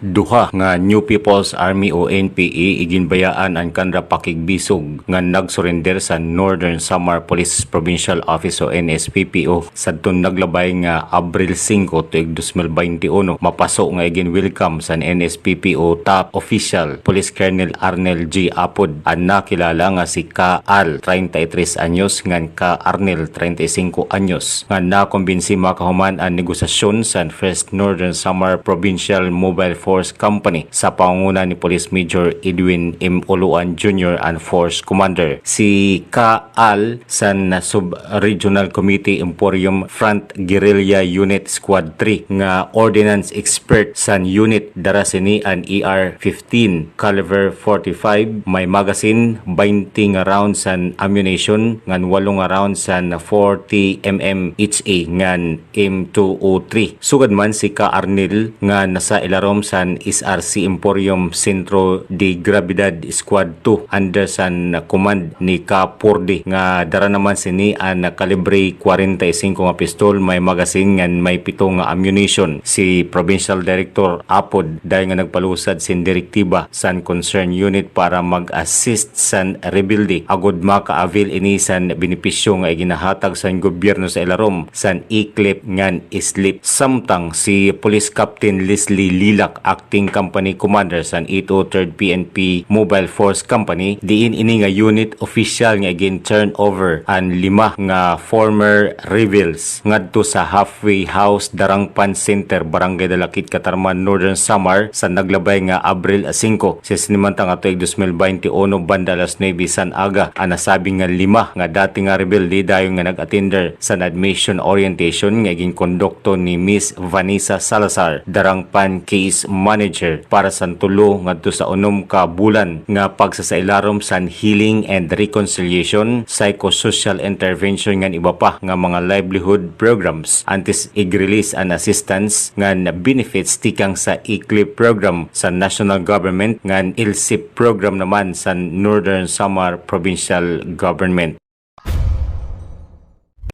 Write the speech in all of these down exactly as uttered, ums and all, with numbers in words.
Duha nga New People's Army o N P A iginbayaan an kanra pakigbisog nga nagsurrender sa Northern Samar Police Provincial Office o N S P P O sadton naglabay nga Abril singko tuig dos mil baynte uno. Mapaso nga igin-welcome san N S P P O top official, Police Colonel Arnel G Apod, an nakilala nga si Ka Al, treinta y tres anyos, ngan Ka Arnel, treinta y singko anyos, nga nakumbinsi makahuman an negosasyon san First Northern Samar Provincial Mobile Force Company sa pangunguna ni Police Major Edwin M Uluan Junior, an Force Commander. Si Ka Al san Sub-Regional Committee Emporium Front Guerrilla Unit Squad three nga ordnance expert san unit, dara sini an A R fifteen caliber forty-five, may magazine, baynte nga round san ammunition, ngan walo nga round san forty M M H A ngan M two oh three. Sugad man si Ka Arnel nga nasa ilarom san S R C Emporium Centro de Gravidad Squad two under san command ni Ka Purdi, nga dara naman sini an kalibre kwarenta y singko nga pistol, may magazine ngan may pito nga ammunition. Si Provincial Director Apod dayon nga nagpalusad sin direktiba san concern unit para mag-assist san rebelde agod maka-avail ini san benepisyo nga iginahatag san gobyerno sa ilarom san E-CLIP ngan SLEP. Samtang si Police Captain Leslie Lilak, Acting Company Commander san eight oh third P N P Mobile Force Company, diin ini nga unit opisyal nga igin-turn over an lima nga former rebels ngadto sa Halfway House, Darangpan Center, Barangay Dalakit, Catarman, Northern Samar, sa naglabay nga Abril singko, sin sinimanta nga tuig dos mil baynte uno, banda alas nuebe san aga. An nasabi nga lima nga dati nga rebelde dayon nga nag-attender san admission orientation nga iginkondukto ni Miss Vanessa Salazar, Darangpan Case Manager, para san tulo ngadto sa unom ka bulan nga pagsasailarom san Healing and Reconciliation, Psychosocial Intervention ngan iba pa nga mga livelihood programs antes ig-release an assistance ngan benefits tikang sa E-CLIP program sa national government ngan LSIP program naman sa Northern Samar Provincial Government.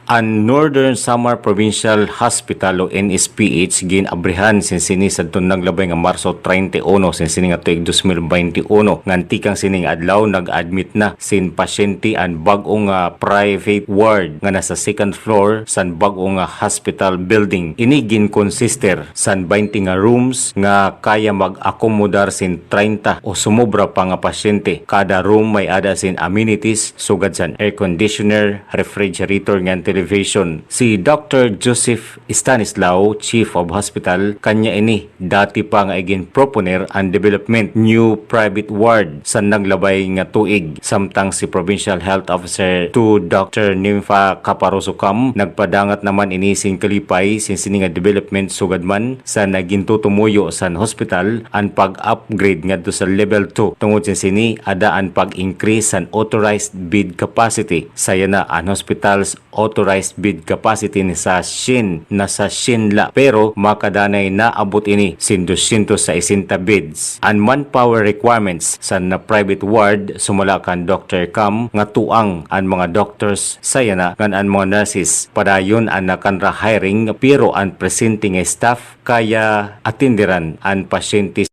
An Northern Samar Provincial Hospital o N S P H gin-abrihan sin sini sadton naglabay nga Marso treinta y uno sin sini nga tuig dos mil baynte uno, ngan tikang sini nga adlaw nag-admit na sin pasyente an bag-o nga private ward nga nasa second floor san bag-o nga hospital building. Ini gin-consister san baynte nga rooms nga kaya mag-akomodar sin treinta o sumobra pa nga pasyente. Kada room may-ada sin amenities sugad san air conditioner, refrigerator ngan television. Si Doctor Joseph Stanislao, Chief of Hospital, kanya ini dati pa nga igin-proponer an development new private ward sa naglabay nga tuig, samtang si Provincial Health Officer two Doctor Nympha Caparroso Cam nagpadangat naman ini sin kalipay sin sini nga development, sugad man sa nagintutumuyo san hospital an pag-upgrade ngadto sa level two. Tungod sin sini, ada an pag-increase san authorized bed capacity. Sa yana, an hospital's authorized bed capacity nasa syen, nasa syen la, pero makadanay naabot ini sin dosyentos sesenta beds. An manpower requirements san private ward, sumala kan Doctor Cam, nga tuang an mga doctors sa yana ngan an mga nurses, padayon an nakanra hiring, pero an presente nga staff kaya atenderan an pasyente.